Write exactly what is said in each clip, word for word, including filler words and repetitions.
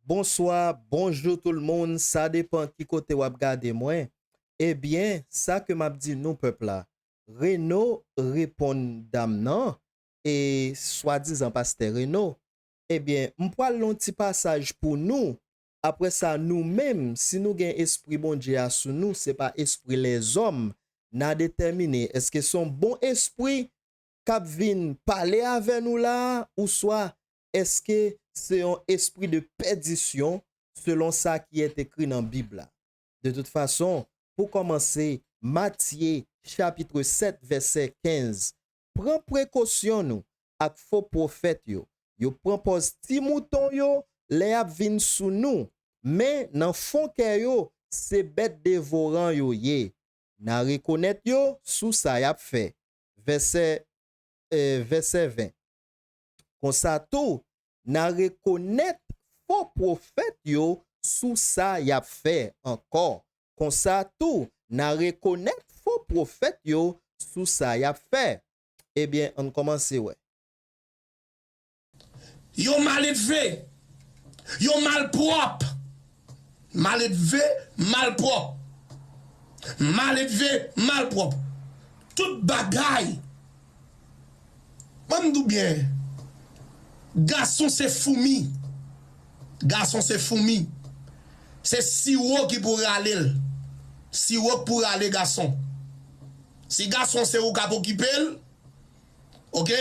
Bonswa, bonjou tout moun, sa depan ki kote w ap gade mwen. Ebyen, sa ke m ap di nou pèp la, Reno reponn dam nan, e swadizan pastè Reno. Ebyen, m pral li yon ti pasaj pou nou. Apre sa, nou menm, si nou gen espri Bondye a sou nou, se pa espri lèzòm, n a detèmine èske se yon bon espri k ap vin pale avè nou la a, ouswa èske se yon espri de pèdisyon selon sa ki est écrit nan Bib la? De tout fason, pou kòmanse, Matye chapit sèt vèsè kenz, pran prekosyon nou ak fo pwofèt yo. Yo pran pòz ti mouton yo lè y ap vin sou nou, men nan fon kè yo, se bèt devoran yo ye. N a rekonèt yo sou sa y ap fè. Vèsè, eh, vèsè ven. Konsa tou, n a rekonèt fo pwofèt yo sou sa y ap fè ankò. Konsa tou, n a rekonèt fo pwofèt yo sou sa y ap fè. Ebyen, ann kòmanse wè. Yo maledve. Yo malpwòp. Maledve, malpwòp. Maledve, malpwòp. Tout bagay. Ban m di w byen. Gason se foumi. Gason se foumi. Se siwo ki pou rale l. Siwo k pou rale gason. Si gason se ou k ap okipe l, oke?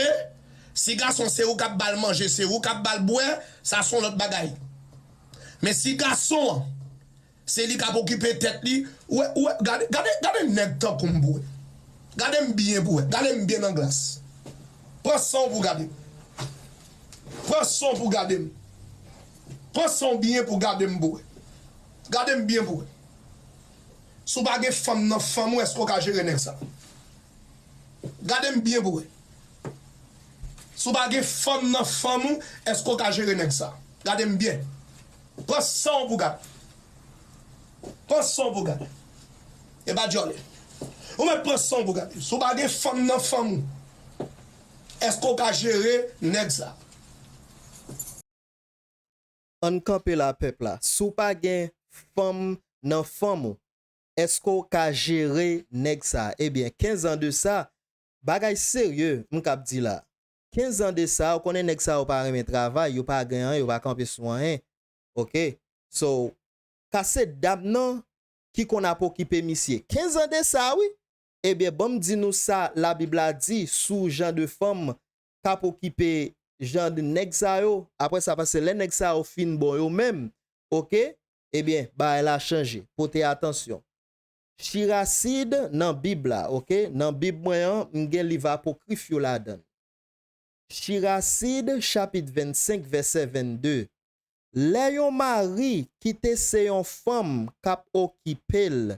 Si gason se ou k ap ba l manje, se ou k ap ba l bwè, sa se yon lòt bagay. Men si gason an, se li k ap okipe tèt li, ou wè, ou wè, gade, gade, gade nèg tankou m pou wè. Gade m byen pou wè. Gade m byen nan glas. Pran san w pou gade m. Pran san w pou gade m. Pran san w byen pou gade m pou wè. Gade m byen pou wè. Si w pa gen fanm nan fanm ou, èske w ka jere nèg sa? Gade m byen pou wè. Si w pa gen fanm nan fanm ou, èske w ka jere nèg sa? Gade m byen. Pran san w pou gade. Pran san w pou gade. E pa djòlè. Ou mèt pran san w pou gade. Si w pa gen fanm nan fanm ou, èske w ka jere nèg sa? Ann kanpe la pèp la. Si w pa gen fanm nan fanm ou, èske w ka jere nèg sa? Ebyen, kenz an de sa, bagay serye m k ap di la. Kenz an de sa, ou konnen nèg sa yo pa renmen travay, yo pa gen anyen, yo pa kanpe sou anyen. Oke? So, ka se dam nan ki konn ap okipe misye. Kenz an de sa, wi. Ebyen, ban m di nou sa Labib la di sou jan de fanm k ap okipe jan de nèg sa yo. Apre sa, paske lè nèg sa yo fin bon yo menm, oke, ebyen, bagay la chanje. Pote atansyon. Chirasid nan Bib la, oke? Nan Bib mwen an, m gen liv apokrif yo ladan l. Chirasid, chapit vennsenk, vèsè vennde. Lè yon mari ki te se yon fanm k ap okipe l,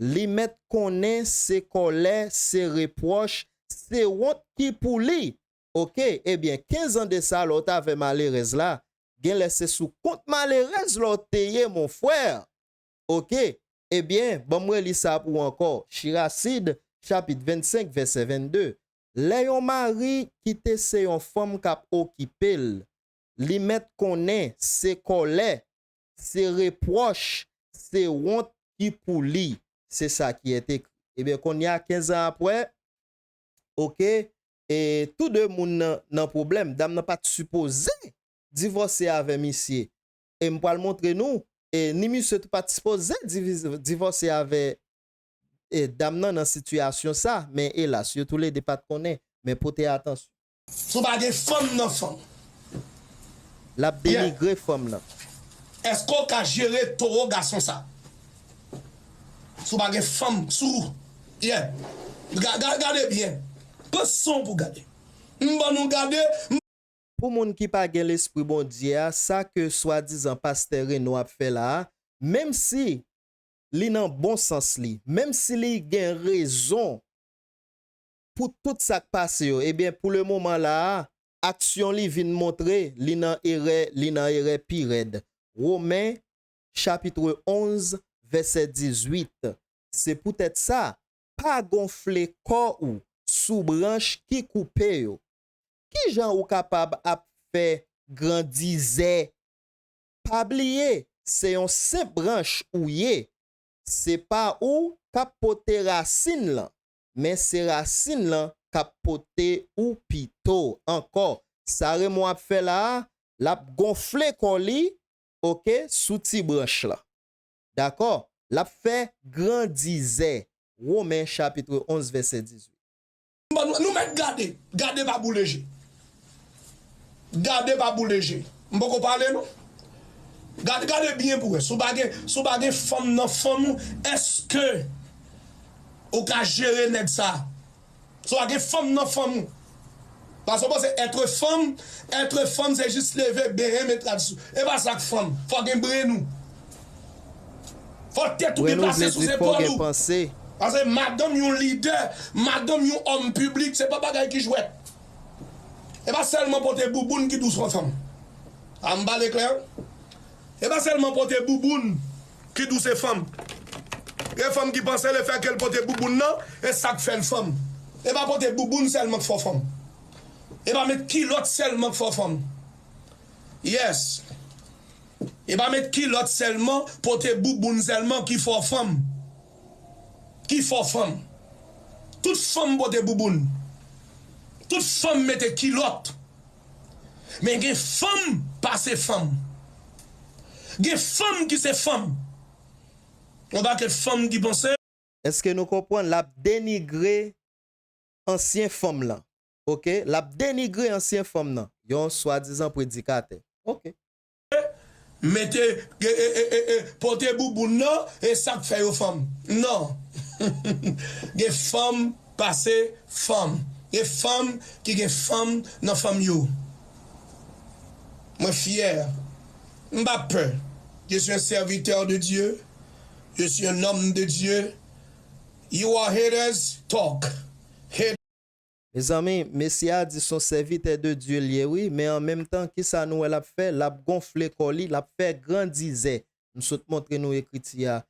li mèt konnen se kòlè, se repwòch, se wont ki pou li. Oke, ebyen, kenz an de sa, lè w t avè malerèz la, genlè se sou kont malerèz la w te ye, mon frè. Oke, ebyen, ban m reli sa pou w ankò. Chirasid, chapit vennsenk, vèsè vennde. Lè yon mari ki te se yon fanm k ap okipe l, li mèt konnen se kòlè, se repwòch, se wont ki pou li. Se sa ki est écrit. Ebyen, kounye a, kenz an apre, oke, e tou de moun nan, nan pwoblèm. Dam nan pa t sipoze divòse avè misye. E m pral montre nou, e ni misye tou pa t sipoze diviz-, divòse avè e dam nan nan sitiyasyon sa, men elas, yo toulede pa t konnen, men pote atansyon. Si w pa gen fanm nan fanm. L ap denigre fanm nan. Èske w ka jere towo gason sa? Si w pa gen fanm sou, yeah. Ga-, ga-, gade byen. Pran san w pou gade. M ban nou gade. Pou moun ki pa gen lespri Bondye a, sa ke swadizan pastè Reno ap fè la a, menm si li nan bon sans li, menm si li gen rezon pou tout sa k pase yo, ebyen, pou le moman la a, aksyon li vin montre li nan erè, li nan erè pi rèd. Women, chapit onz, vèsè dizuit. Se poutèt sa, pa gonfle kò ou sou branch ki koupe yo. Ki jan ou kapab ap fè grandizè Pa bliye, se yon senp branch ou ye. Se pa ou k ap pote rasin lan, men se rasin lan k ap pote ou pito. Ankò, sa Remo ap fè la a, l ap gonfle kò li, oke, sou ti branch lan. Dakò? L ap fè grandizè. Women chapit onz, vèsè dizuit. Bon, nou, nou mèt gade. Gade pa boule je. Gade pa boule je. M poko pale non. Gade, gade byen pou wè. Si w pa gen, si w pa gen fanm nan fanm ou, èske ou ka jere nèg sa? Si w pa gen fanm nan fanm ou. Paske w panse èt fanm, èt fanm se jis leve, benyen, met rad sou. E pa sa k fanm. Fò gen brenn ou. Fò tèt ou byen plase sou zepòl ou. Paske madanm yon lidè, madanm yon òm piblik, se pa bagay ki jwèt. E pa sèlman pote bouboun ki dous yon fanm. A m pale klè? E pa sèlman pote bouboun ki dous e fanm. Gen fanm ki panse lefètke l pote bouboun nan, e sa k fè l fanm. E pa pote bouboun sèlman k fè w fanm. E pa met kilòt sèlman k fè w fanm. Yes. E pa met kilòt sèlman, pote bouboun sèlman ki fè w fanm. Ki fè w fanm. Tout fanm pote bouboun. Tout fanm mete kilòt. Men gen fanm pase fanm. Gen fanm ki se fanm. Yon pakèt fanm ki panse. Èske nou konprann? L ap denigre ansyen fanm lan. Oke? L ap denigre ansyen fanm nan. Yon swadizan predikatè. Oke. Mete, e, e, e, e, e, pote bouboun nan, e sa k fè yo fanm. Non. Gen fanm pase fanm. Gen fanm ki gen fanm nan fanm yo. Mwen fyè. M pa pè. Je suis un serviteur de Dieu. Je suis un homme de Dieu. You are haters, talk. Hate. Mezanmi, mesye a di se yon sèvitè de Dye l ye wi, men an menm tan, kisa nou wè l ap fè? L ap gonfle kò li, l ap fè grandizè. M sot montre nou ekriti a.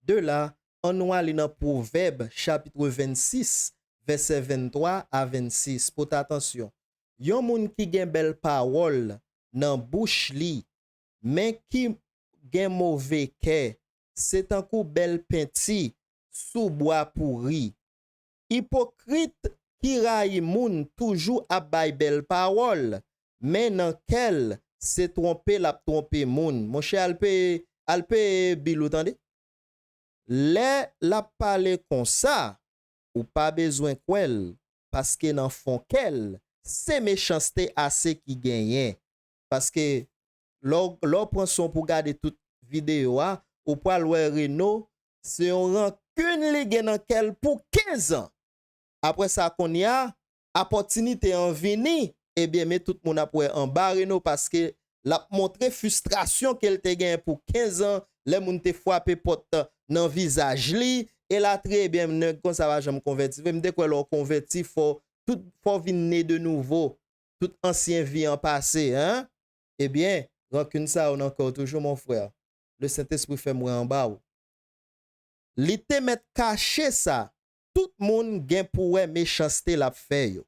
De la, ann nou ale nan Pwovèb, chapit vennsis, vèsè venntwa a vennsis. Pote atansyon. Yon moun ki gen bèl pawòl nan bouch li, men ki gen move kè, se tankou bèl penti sou bwa pouri. Ipokrit ki rayi moun toujou ap bay bèl pawòl, men nan kè l, se twonpe l ap twonpe moun. Monchè, al peye, al peye bil ou, tande. Lè l ap pale konsa, ou pa bezwen kwè l, paske nan fon kè l, se mechanste ase ki genyen. Paske lè w, lè w pran son pou gade tout videyo a, ou pral wè Reno, se yon rankin li gen nan kè l pou kenz an. Apre sa, kounye a, apòtinite an vini, ebyen, men tout moun ap wè anba Reno, paske l ap montre fristrasyon ke l te genyen pou kenz an, lè moun te frape pòt nan vizaj li, elatriye. Ebyen, nèg konsa pa janm konvèti vre. M te kwè lè w konvèti, fò tout, fò w vin ne de nouvo. Tout ansyen vi an pase, en. Ebyen, rankin sa yo nan kè w toujou, mon frè. Lesentespri fè m wè anba w. Li te mèt kache sa, tout moun gen pou wè mechanste l ap fè yo.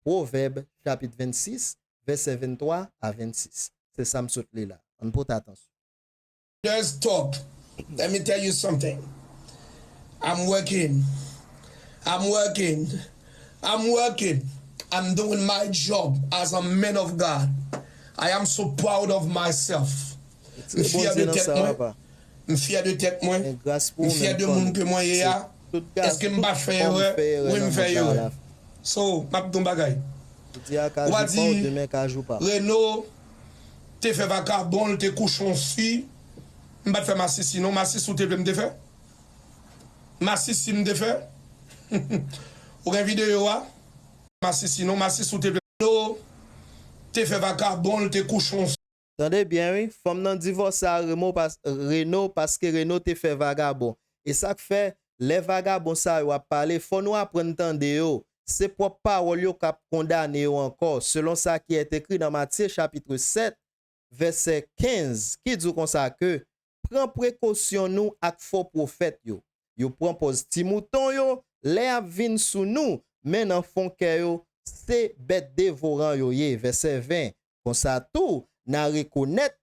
Pwovèb, chapit vennsis, vèsè venntwa a vennsis. Se sa m sot li la. Ann pote atansyon. Just talk. Let me tell you something. I'm working. I'm working. I'm working. I'm doing my job as a man of God. I am so proud of myself. M fyè de tèt mwen. M fyè de tèt mwen. M fyè de moun ke mwen ye a. Èske m pa fè erè? Wi, m fè erè. So, m ap di w yon bagay. Ou pa di Reno te fè vakabon, l te kouche yon fi. M pa t fè masisi non. Masisi ou te vle m te fè? Masisi m te fè? Ou gen videyo a? Masisi non. Masisi ou te vle? Reno te fè vakabon, l te kouche yon fi. Tande byen wi, fanm nan divòse a Remo pas, Reno paske Reno te fè vagabon. E sa k fè, lè vagabon sa yo ap pale, fò nou aprann tande yo. Se pwòp pawòl yo k ap kondane yo ankò, selon sa ki est écrit nan Matye chapit sèt, vèsè kenz, ki di w konsa ke, pran prekosyon nou ak fo pwofèt yo. Yo pran pòz ti mouton yo, lè y ap vin sou nou, men nan fon kè yo, se bèt devoran yo ye. Vèsè ven. Konsa tou, n a rekonèt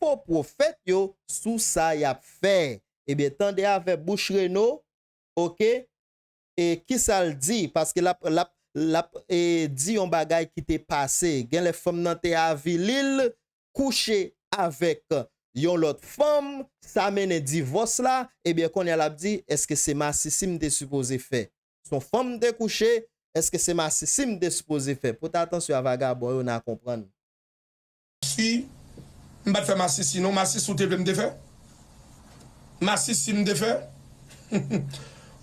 fo pwofèt yo sou sa y ap fè. Ebyen, tande avè bouch Reno, oke? E kisa l di? Paske l ap, l ap, l ap, e, di yon bagay ki te pase. Genlè fanm nan te avili l, kouche avèk yon lòt fanm, sa mennen divòs la, ebyen, kounye a l ap di, èske se masisi m te sipoze fè? Se yon fanm m te kouche, èske se masisi m te sipoze fè? Pote atansyon a vagabon yo, n a konprann. Fi, m pa t fè masisi non, masisi w te vle m te fè? Masisi m te fè?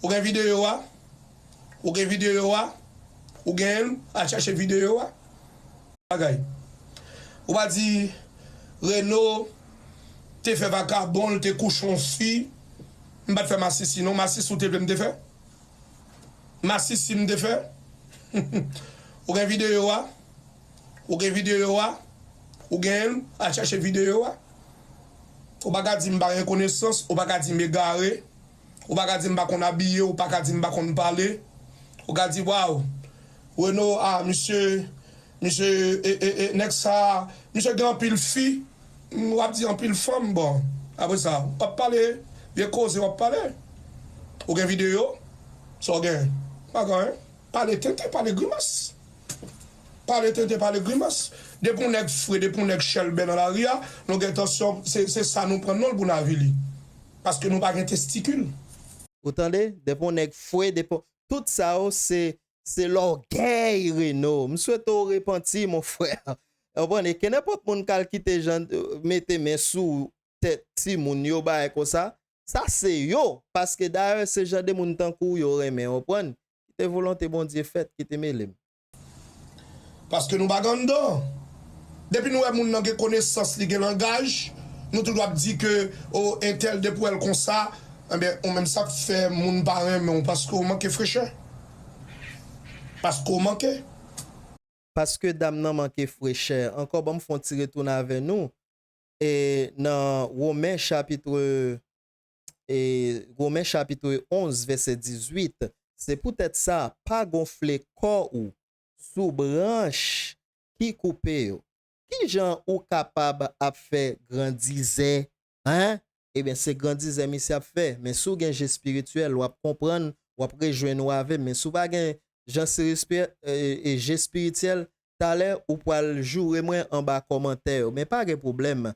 Ou gen videyo a? Ou gen videyo a? Ou gen l? Al chache videyo a. Bagay. Ou pa di Reno te fè vakabon, l te kouche yon fi. M pa t fè masisi non, masisi w te vle m te fè? Masisi m te fè? Ou gen videyo a? Ou gen videyo a? Ou gen l? Al chache videyo a. Ou pa ka di m pa gen konesans, ou pa ka di m egare, ou pa ka di m pa konn abiye, ou pa ka di m pa konn pale. Ou ka di, waw, Reno, a, misye, misye, e, e, e, nèg sa, misye gen anpil fi, m, w ap di anpil fanm, bon, apre sa, w ap pale, vye koze w ap pale. Ou gen videyo? Sa w gen? Pa gen anyen. Pale tenten, pale grimas. Pale tenten, pale grimas. Depi yon nèg fre, depi yon nèg chèlbè nan lari a, nou gen tansyon, se, se sa nou pran non l pou n avili. Paske nou pa gen testikil. Ou tande? Depi yon nèg fre, depi, tout sa yo, se, se lògèy Reno. M swete w repanti, mon frè. Ou konprann? E ke nenpòt moun k al kite jan, mete men sou tèt timoun yo, bagay konsa. Sa se yo, paske dayè se jan de moun tankou w yo renmen, ou konprann? Kite volonte Bondye fèt, kite mele m. Paske nou pa gen anndan. Depi nou wè moun nan gen konesans, li gen langaj, nou toujou ap di ke, o, entèl depi w wè l konsa, enben, ou menm sa k fè moun pa renmen w, paske w manke frechè. Paske w manke. Paske dam nan manke frechè. Ankò, ban m fè yon ti retounen avè nou. E nan Women chapit, e, Women chapit onz, vèsè dizuit, se poutèt sa, pa gonfle kò ou sou branch ki koupe yo. Ki jan ou kapab ap fè grandizè, en? Ebyen, se grandizè misye ap fè. Men si w gen je espirityèl, w ap konprann, w ap rejwenn ou avè m. Men si w pa gen jan se respè, e, e, je espirityèl, talè ou pral joure mwen anba kòmantè yo. Men pa gen pwoblèm.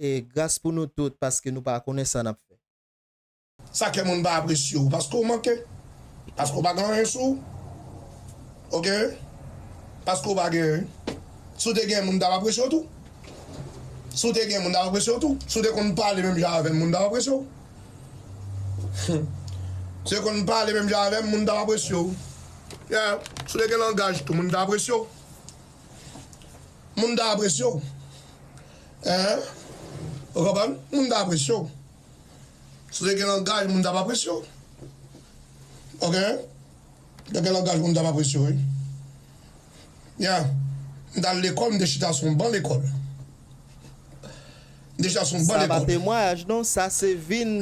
E gras pou nou tout, paske nou pa konnen sa n ap fè. Sa k fè moun pa apresye w? Paske w manke. Paske w pa gen anyen sou w. Oke? Paske w pa gen anyen. Si w te gen, moun t ap apresye w tou. Si w te gen, moun t ap apresye w tou. Si w te konn pale menm jan avè m, moun t ap apresye w. Si w te konn pale menm jan avè m, moun t ap apresye w. Yeah. Si w te gen langaj tou, moun t ap apresye w. Moun t ap apresye w. Hein? Ou konprann? Moun t ap apresye w. Si w te gen langaj, moun t ap apresye w. Oke? Ou te gen langaj, moun t ap apresye w, wi. Ya. M t al lekòl, m te chita sou yon ban lekòl. M te chita sou yon ban lekòl. Sa pa temwayaj non, sa se vin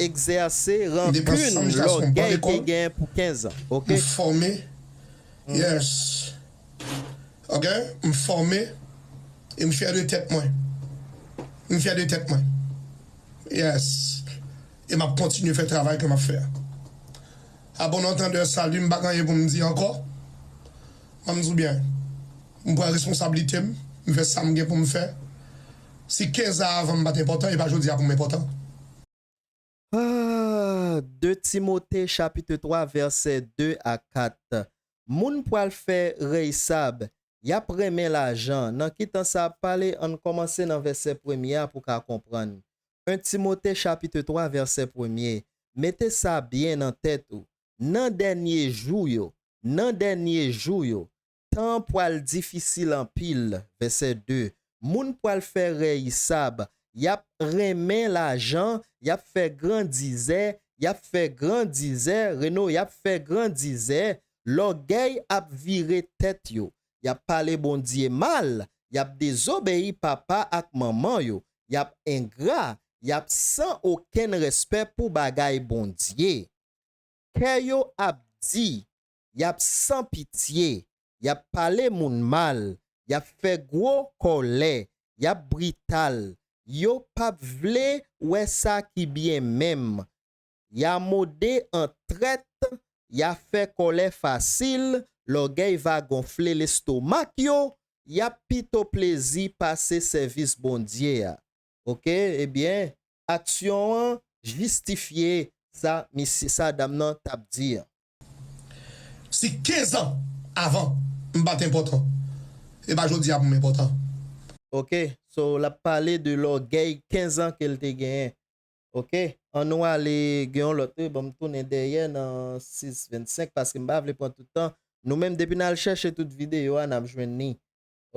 egzèse rankin lògèy te gen pou kenz an. Oke? M fòme. Yes. Oke? M fòme. E m fyè de tèt mwen. M fyè de tèt mwen. Yes. E m ap kontinye fè travay ke m ap fè a. A bon antandè, sali, m pa gen anyen pou m di ankò. Ban m di w byen. M pran responsablite m. M fè sa m gen pou m fè. Si kenz an avan m pa t enpòtan, e pa jodi a pou m enpòtan. Ah, de Timote chapit twa vèsè de a kat. Moun pral fè rèy sab, y ap renmen lajan. Nan ki tan sa ap pale? Ann kòmanse nan vèsè premye a pou w ka konprann. En Timote chapit twa vèsè premye. Mete sa byen nan tèt ou. Nan dènye jou yo, nan dènye jou yo, tan an pral difisil anpil. Vèsè de. Moun pral fè rèy sab, y ap renmen lajan, y ap fè grandizè, y ap fè grandizè, Reno, y ap fè grandizè, lògèy ap vire tèt yo, y ap pale Bondye mal, y ap dezobeyi papa ak manman yo, y ap engra, y ap san okenn respè pou bagay Bondye. Kè yo ap di, y ap san pitye, y ap pale moun mal, y ap fè gwo kòlè, y ap brital, Yo p ap vle wè sa ki byen menm. Y a mode an trèt, y a fè kòlè fasil, lògèy va gonfle lestomak yo, y ap pito plezi pase sèvis Bondye a. Oke, ebyen, aksyon an jistifye sa misye, sa dam nan t ap di an. Si kenz an avan m pa t enpòtan, e pa jodi a pou m enpòtan. Oke, so l ap pale de lògèy kenz an ke l te genyen. Oke, ann nou ale gen yon lòt, wi, ban m tounen dèyè nan sis vennsenk, paske m pa vle pran tout tan. Nou menm, depi n al chèche tout videyo a, n ap jwenn li.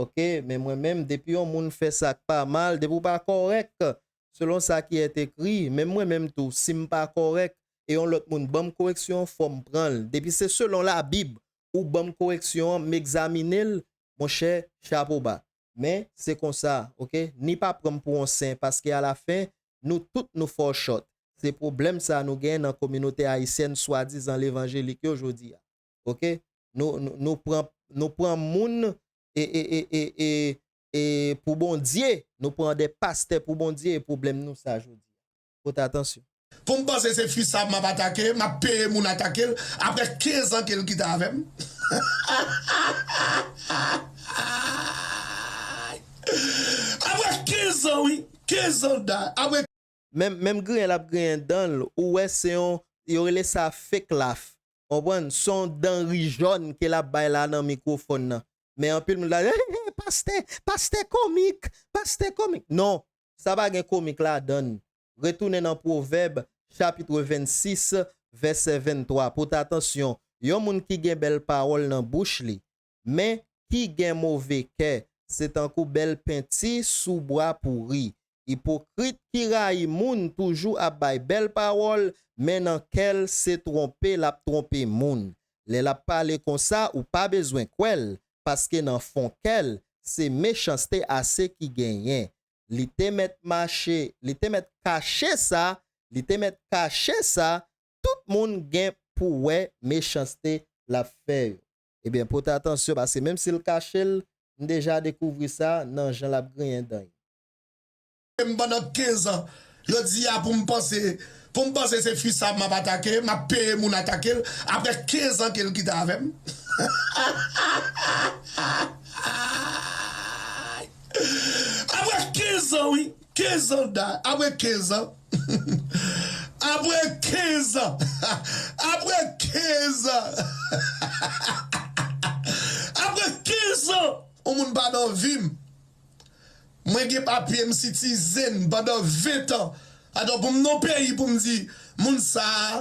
Oke, men mwen menm, depi yon moun fè sa k pa mal, depi w pa kòrèk, selon sa ki est écrit, menm mwen menm tou, si m pa kòrèk, e yon lòt moun ban m koreksyon an, fò m pran l. Depi se selon Labib, ou ban m koreksyon an, m egzamine l, monchè, chapo ba. Men, se konsa, oke? Ni pa pran m pou yon sen, paske alafen, nou tout nou fall short. Se pwoblèm sa nou genyen nan kominote ayisyèn swadizan levanjelik yo jodi a. Oke? Nou, nou, nou pran, nou pran moun e, e, e, e, e, e pou Bondye, nou pran de pastè pou Bondye, e pwoblèm nou sa jodi a. Pote atansyon. Pou m panse se fi sa m ap atake, m ap peye moun atake l, apre kenz an ke l kite avè m. Apre kenz an, wi, kenz an da, apre Menm, menm griyen l ap griyen dan l, ou wè se yon, yo rele sa fake laugh. Konprann? Se yon dan ri jòn ke l ap bay la nan mikwofòn nan. Men anpil moun la, "Hey, hey, pastè, pastè komik, pastè komik." Non, sa pa gen komik ladan l. Retounen nan Pwovèb, chapit vennsis, vèsè venntwa. Pote atansyon, yon moun ki gen bèl pawòl nan bouch li, men ki gen move kè, se tankou bèl penti sou bwa pouri. Ipokrit ki rayi moun toujou ap bay bèl pawòl, men nan kè l se twonpe l ap twonpe moun. Lè l ap pale konsa, ou pa bezwen kwè l, paske nan fon kè l, se mechanste ase ki genyen. Li te mèt mache, li te mèt kache sa, li te mèt kache sa, tout moun gen pou wè mechanste l ap fè yo. Ebyen, pote atansyon, paske menm si l kache l, m deja dekouvri sa nan jan l ap griyen dan yo. M pandan kenz an, jodi a pou m panse, pou m panse se fi sa m ap atake, m ap peye moun atake l, apre kenz an ke l kite avè m. Apre kenz an, wi, kenz an da, apre kenz an. Apre kenz an, apre kenz an, apre kenz an, yon moun pa nan vi m. Mwen gen papye, m sitizen pandan ven tan. Atò, pou m nan peyi, pou m di, moun sa a,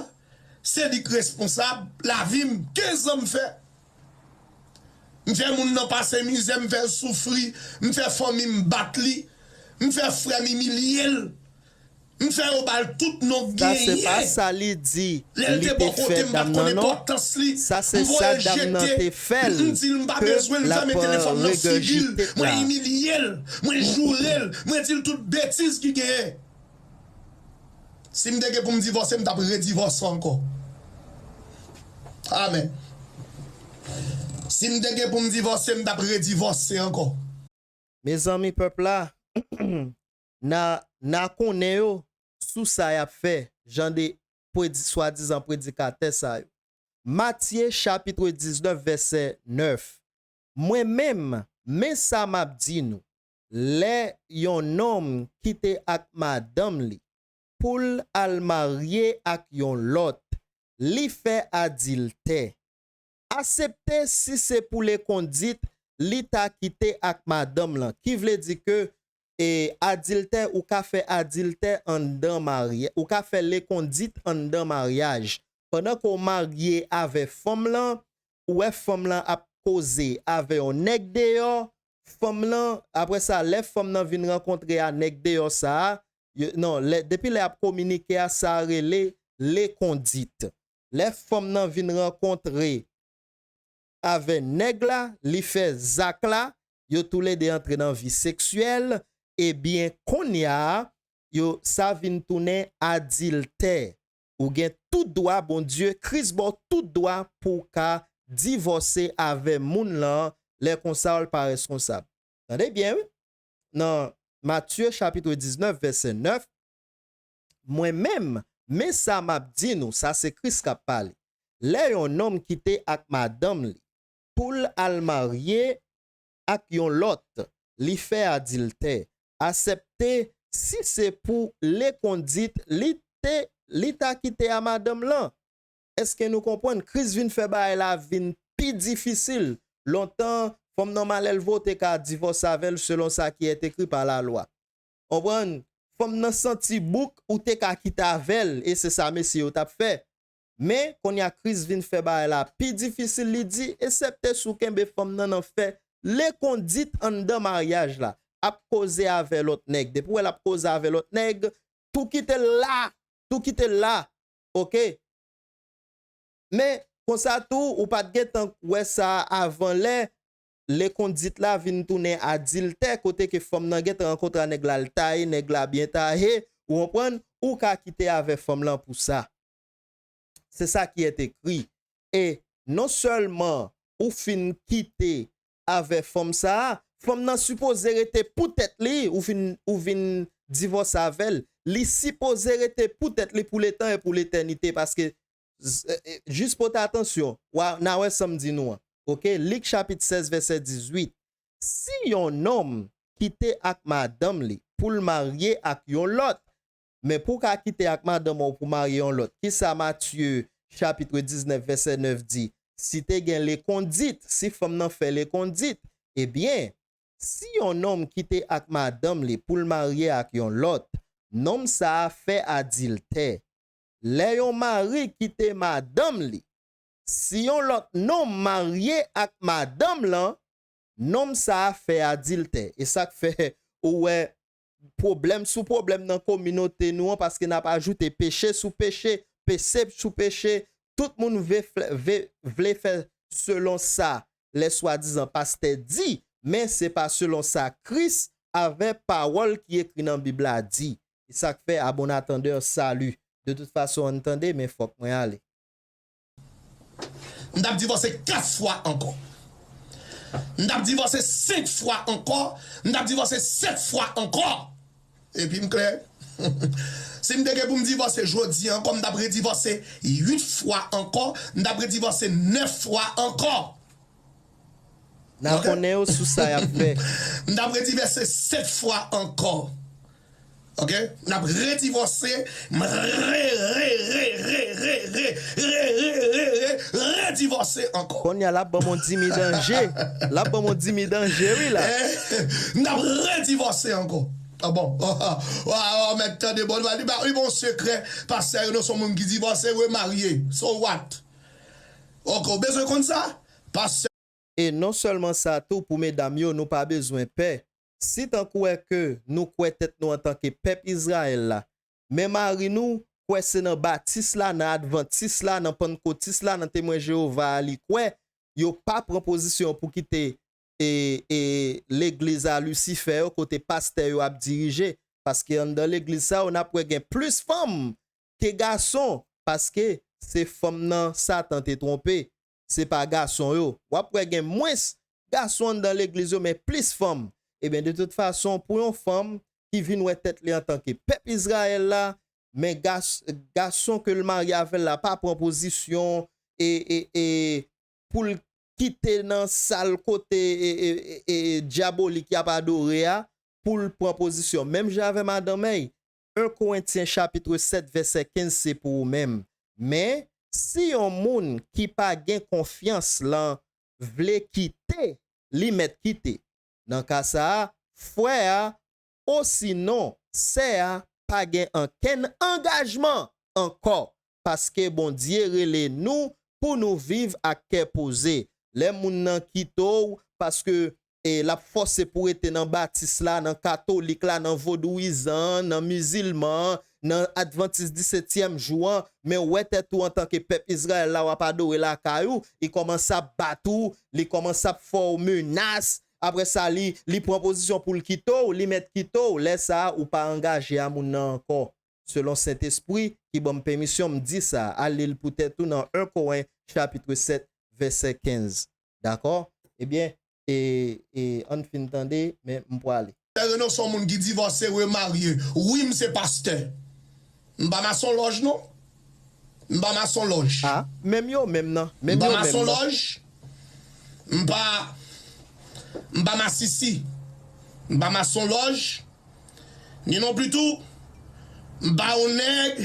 se li k responsab lavi m. Kenz an m fè. M fè moun nan pase mizè, m fè l soufri, m fè fanmi m bat li, m fè frè m imilye l, m fè yo ba l tout non k genyen. Sa se pa sa li di li te fè dam nan, non. Sa se sa dam nan te fè l, ke l ap rejete pla. Mwen imilye l, mwen joure l, mwen di l tout betiz ki genyen. Si m te gen pou m divòse, m t ap redivòse ankò. Amèn. Si m te gen pou m divòse, m t ap redivòse ankò. Mezanmi, pèp la, n a, n a konnen yo sou sa y ap fè, jan de predi-, swadizan predikatè sa yo. Matye chapit diznèf, vèsè nèf. Mwen menm, men sa m ap di nou, lè yon nonm kite ak madanm li pou l al marye ak yon lòt, li fè adiltè. Asepte si se pou lekondit li ta kite ak madanm lan, ki vle di ke, e, adiltè, ou ka fè adiltè anndan marya-, ou ka fè lekondit anndan maryaj. Pandan ke w marye avè fanm lan, ou wè fanm lan ap koze avè yon nèg deyò, fanm lan, apre sa, lè fanm nan vin rankontre a nèg deyò sa a, yo, non, lè, depi lè y ap kominike a, sa rele lekondit. Lè fanm nan vin rankontre avè nèg la, li fè zak la, yo toulede antre nan vi seksyèl, ebyen, kounye a, yo, sa vin tounen adiltè. Ou gen tout dwa, Bondye, Kris ba w tout dwa pou w ka divòse avè moun lan, lè konsa w pa reskonsab. Tande byen, wi. Nan Matye chapit diznèf, vèsè nèf, mwen menm, men sa m ap di nou, sa se Kris k ap pale. Lè yon nonm kite ak madanm li pou l al marye ak yon lòt, li fè adiltè. Asèpte, si se pou lekondit, li te, li ta kite a madanm lan. Èske nou konprann? Kris vin fè bagay la vin pi difisil. Lontan, fanm nan malelve ou te ka divòse avè l selon sa ki est écrit par la loi. Konprann? Fanm nan santi bouk, ou te ka kite avè l, e se sa mesye yo t ap fè. Men, kounye a Kris vin fè bagay la pi difisil, li di, esepte si w kenbe fanm nan nan fè lekondit anndan maryaj la, ap koze avè lòt nèg. Depi w wè l ap koze avè lòt nèg, tou kite l la, tou kite l la. Oke? Men, konsa tou, ou pa t gentan wè sa avan lè, lekondit la vin tounen adiltè, kote ke fanm nan gentan rankontre a nèg la, l taye, nèg la byen taye, ou konprann, ou ka kite avè fanm lan pou sa. Se sa ki est écrit. E non sèlman ou fin kite avè fanm sa a, fanm nan sipoze rete pou tèt li, ou fin, ou vin divòse avè l, li sipoze rete pou tèt li pou letan e pou letènite, paske, z-, e, e, jis pote atansyon, w a, n a wè sa m di nou an. Oke? Lik chapit sèz, vèsè dizuit. Si yon nonm kite ak madanm li pou l marye ak yon lòt, men pou w ka kite ak madanm ou pou marye yon lòt, kisa Matye chapit diznèf, vèsè nèf di? Si te gen lekondit, si fanm nan fè lekondit, ebyen, si yon nonm kite ak madanm li pou l marye ak yon lòt, nonm sa a fè adiltè. Lè yon mari kite madanm li, si yon lòt nonm marye ak madanm lan, nonm sa a fè adiltè. E sa k fè ou wè pwoblèm sou pwoblèm nan kominote nou an, paske n ap ajoute peche sou peche, peche sou peche. Tout moun ve-, vle, vle fè selon sa lè swadizan pastè di, men se pa selon sa Kris avè pawòl ki ekri nan Bib la di. E sa k fè, à bon entendeur, salut. De toute façon, ann tande, men fòk mwen ale. M t ap divòse kat fwa ankò. M t ap divòse senk fwa ankò. M t ap divòse sèt fwa ankò. Epi m klè. Si m te gen pou m divòse jodi a ankò, m t ap redivòse uit fwa ankò. M t ap redivòse nèf fwa ankò. N a konnen yo sou sa y ap fè. M t ap redivòse sèt fwa ankò. Oke? N ap redivòse. M re, re, re, re, re, re, re, re, re, re, redivòse ankò. Kounye a, l ap ban m on dimi danje. L ap ban m on dimi danje, wi, la. M t ap redivòse ankò. Ah bon? Waw, mèt tande, bon, li ba, li ba w sekrè. Pastè Reno se yon moun ki divòse, remarye. So what? Oke, w bezwen konn sa? Pastè. E non sèlman sa tou, pou medam yo, nou pa bezwen pè. Si tankou wè ke nou kwè tèt nou antanke pèp Izrayèl la, men mari nou kwè se nan batis la, nan advantis la, nan pannkotis la, nan temwen Jewova a li kwè, yo pa pran pozisyon pou kite e, e legliz a Lisifè yo, kote pastè yo ap dirije. Paske anndan legliz sa yo, n ap wè gen plis fanm ke gason, paske se fanm nan Satan te twonpe, se pa gason yo. W ap wè gen mwens gason anndan legliz yo, men plis fanm. Ebyen, de tout fason, pou yon fanm ki vin wè tèt li antanke pèp Izrayèl la, men gas-, gason ke l marye avè l la pa pran pozisyon e, e, e pou l kite nan sal kote e, e, e, e dyabolik y ap adore a, pou l pran pozisyon. Menm jan avè madanm èy, en Korentyen chapit sèt vèsè kenz se pou ou menm. Men, si yon moun ki pa gen konfyans lan vle kite, li mèt kite. Nan ka sa a, frè a, osinon sè a pa gen ankenn angajman ankò, paske Bondye rele nou pou nou viv ak kè poze. Lè moun nan kite w paske e, l ap fòse pou w rete nan batis la, nan katolik la, nan vodouyizan an, nan mizilman an, nan advantis disetyèm jou an, men w wè tèt ou antanke pèp Izrayèl la, w ap adore lakay ou, li kòmanse ap bat ou, li kòmanse ap fè w menas, apre sa, li, li pran pozisyon pou l kite w, li mèt kite w, lè sa a, ou pa angaje a moun nan ankò. Selon Sentespri ki ban m pèmisyon, m di sa, al li l pou tèt ou nan en Koren chapit sèt, vèsè kenz. Dakò? Ebyen, e, e, ann fin tande, men m prale. Pastè Reno se yon moun ki divòse, remarye. Wi, m se pastè. M pa masonlòj, non. M pa masonlòj. Ah, menm yo menm nan. Menm yo menm nan. M pa masonlòj. M pa, m pa masisi. M pa masonlòj. Ni non pli tou, m pa yon nèg,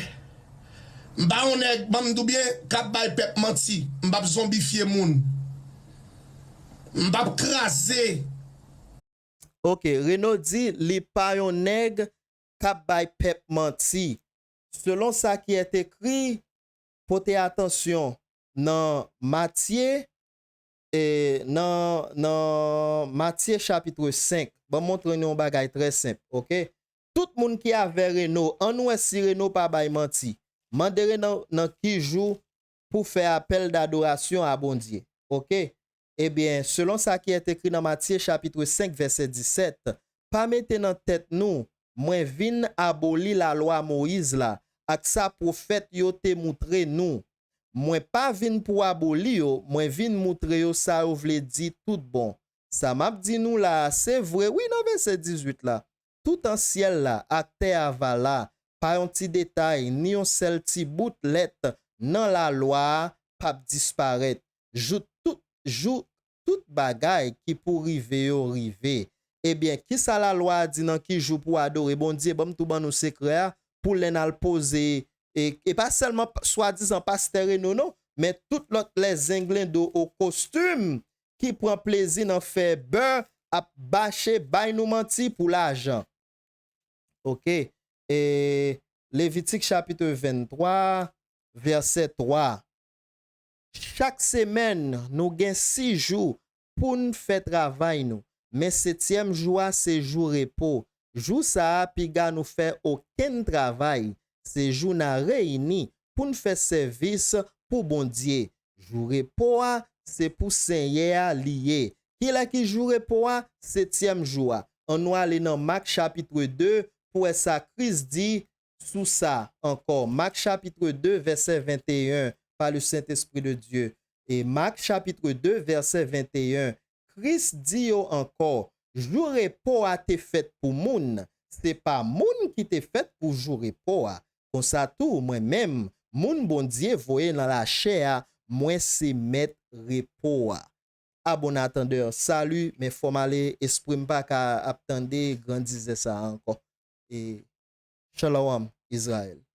m pa yon nèg, ban m di w byen, k ap bay pèp manti. M p ap zonbifye moun. M p ap kraze. Ok, Reno di li pa yon nèg k ap bay pèp manti. Selon sa ki est écrit, pote atansyon nan Matye, e, nan, nan Matye chapit senk. Ban m montre nou yon bagay trè senp, ok? Tout moun ki avè Reno, ann wè si Reno pa bay manti. Mande Reno nan ki jou pou fè apèl dadorasyon a Bondye, ok? Ebyen, selon sa ki est écrit nan Matye chapit senk vèsè disèt, pa mete nan tèt nou, mwen vin aboli lalwa Moyiz la ak sa pwofèt yo te moutre nou. Mwen pa vin pou aboli yo, mwen vin moutre yo sa yo vle di tout bon. Sa m ap di nou la a, se vre wi nan vèsè dizuit la. Toutan syèl la ak tè a va la, pa yon ti detay, ni yon sèl ti bout lèt nan lalwa a p ap disparèt, jouk tout, jouk tout bagay ki pou rive yo rive. Ebyen, kisa lalwa a di nan ki jou pou adore Bondye? Ban m tou ban nou sekrè a, pou lè n al poze, e, e pa sèlman swadizan pastè Reno non, men tout lòt lèzenglendo o kostim ki pran plezi nan fè bè ap bache bay nou manti pou lajan. Ok. E Levitik chapit venntwa, vèsè twa. Chak semèn, nou gen sis jou pou n fè travay nou. Men setyèm jou a se jou repo. Jou sa a, piga nou fè okenn travay. Se jou n a reyini pou n fè sèvis pou Bondye. Jou repo a, se pou Senyè a li ye. Kilè ki jou repo a? Setyèm jou a. Ann nou ale nan Mak chapit de pou wè sa Kris di sou sa ankò. Mak chapit de, vèsè venteyen, pa le Sentespri de Dye. E Mak chapit de, vèsè venteyen, Kris di yo ankò, jou repo a te fèt pou moun, se pa moun ki te fèt pou jou repo a. Konsa tou, mwen menm, moun Bondye voye nan lachè a, mwen se mèt repo a. A bon atandè, sali, men fò m ale, espri m pa ka ap tande grandizè sa a ankò. E Shalom, Izrayèl.